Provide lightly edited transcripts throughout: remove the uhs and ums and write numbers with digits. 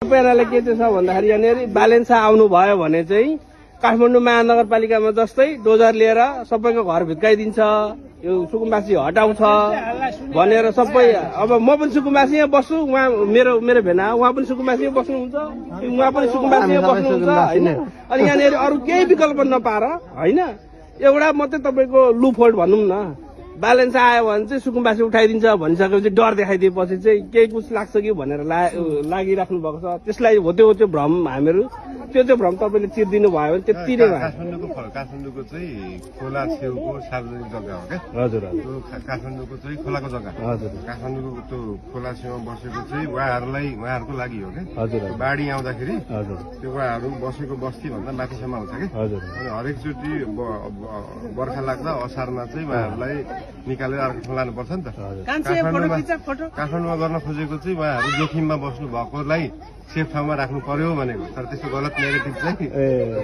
रुपियाँले के चाहिँ छ भन्दाखेरि यहाँनिर ब्यालेन्स आउनु भयो भने चाहिँ काठमाडौँ महानगरपालिकामा जस्तै डोजर लिएर सबैको घर भित्काइदिन्छ, यो सुकुम्बासी हटाउँछ भनेर सबै। अब म पनि सुकुम्बासी यहाँ बस्छु, उहाँ मेरो भेना उहाँ पनि सुकुम्बासी बस्नुहुन्छ, उहाँ पनि सुकुम्बासी बस्नुहुन्छ होइन। अनि यहाँनिर अरू केही विकल्प नपाएर होइन, एउटा मात्रै तपाईँको लुफोल्ड भनौँ न, ब्यालेन्स आयो भने चाहिँ सुकुम्बासी उठाइदिन्छ भनिसकेपछि डर देखाइदिएपछि चाहिँ केही कुछ लाग्छ कि भनेर लागिराख्नु भएको छ। त्यसलाई होत्यो भ्रम हामीहरू, त्यो भ्रम तपाईँले चिरिदिनु भयो भने त्यति नै भयो। काठमाडौँको चाहिँ खोला छेउको सार्वजनिक जग्गा हो क्या। हजुर काठमाडौँको चाहिँ खोलाको जग्गा। हजुर काठमाडौँको त्यो खोला छेउमा बसेको चाहिँ उहाँहरूको लागि हो क्या। हजुर बाढी आउँदाखेरि हजुर त्यो उहाँहरू बसेको बस्ती भन्दा माथिसम्म आउँछ क्या। हजुर अनि हरेकचोटि बर्खा लाग्दा असारमा चाहिँ उहाँहरूलाई निकालेर अर्को ठाउँ लानुपर्छ नि त। काठमाडौँमा गर्न खोजेको चाहिँ उहाँहरू जोखिममा बस्नु भएकोलाई सेफ ठाउँमा राख्नु पर्यो भनेको, तर त्यस्तो गलत नेगेटिभ चाहिँ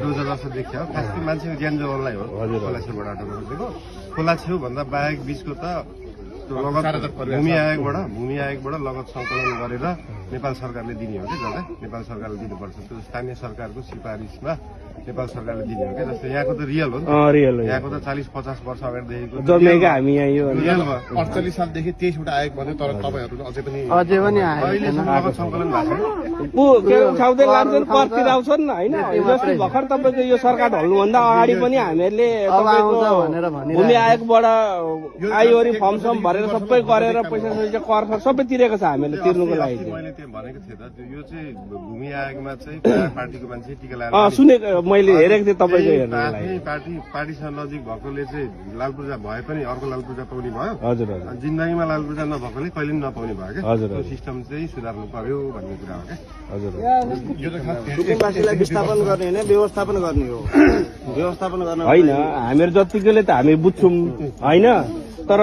डोजर जस्तो देखियो। खास गरी मान्छेको ज्यान जोगाउनलाई हो खोला छेउबाट हटाउनु खोजेको। खोला छेउ भन्दा बाहेक बिचको त भूमि आयोगबाट लगत सङ्कलन गरेर नेपाल सरकारले दिने हो कि जग्गा, नेपाल सरकारले दिनुपर्छ। त्यो स्थानीय सरकारको सिफारिसमा नेपाल सरकारले दिने हो क्या। जस्तो यहाँको त रियल हो नि, यहाँको त 40-50 वर्ष अगाडिदेखिको जन्मेका हामी यहाँ यो 48 सालदेखि 23वटा आयोग भन्यो, तर तपाईँहरू अझै पनि लगत सङ्कलन भएको के उठाउँदै लान्छन्, कर तिराउँछन् होइन। जस्तो भर्खर तपाईँको यो सरकार ढल्नुभन्दा अगाडि पनि हामीहरूले भूमि आयोगबाट आइओरी फर्म सम भरेर सबै गरेर पैसा कर सबै तिरेको छ हामीहरूले तिर्नुको लागि। मैले त्यो भनेको थिएँ त, यो चाहिँ भूमि आयोगमा चाहिँ पार्टीको मान्छे टिका लगाएर सुनेको मैले हेरेको थिएँ तपाईँको हेर्नुलाई। पार्टीसँग नजिक भएकोले चाहिँ लाल पूर्जा भए पनि अर्को लाल पूर्जा पाउने भयो। हजुर जिन्दगीमा लाल पूर्जा नभएकोले कहिले पनि नपाउने भयो क्या। हजुर त्यो सिस्टम चाहिँ सुधार्नु पर्यो भन्ने कुरा हो क्या। हजुर सुकुम्बासीलाई विस्थापन गर्ने होइन, व्यवस्थापन गर्ने हो। व्यवस्थापन गर्न होइन, हामीहरू जतिकोले त हामी बुझ्छौँ होइन, तर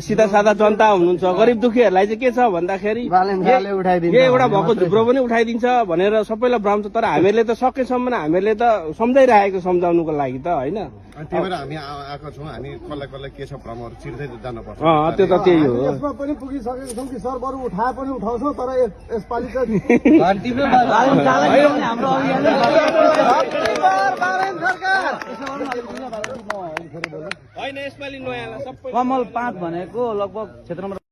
सिधा सादा जनता हुनुहुन्छ, गरिब दुखीहरूलाई चाहिँ के छ भन्दाखेरि एउटा भएको झुप्रो पनि उठाइदिन्छ भनेर सबैलाई भ्रम छ। तर हामीहरूले त सकेसम्म हामीहरूले त सम्झाइरहेको सम्झाउनुको लागि त होइन। त्यही भएर हामी आएको छौँ, हामी कसलाई के छ भ्रमहरू चिर्दै जानुपर्छ। त्यो त त्यही हो। यसमा पनि पुगिसकेको छौँ कि सर, बरु उठाए पनि उठाउँछौँ, तर यसपालि चाहिँ होइन, यसपालि नयाँ कमल 5 भनेको लगभग क्षेत्रमा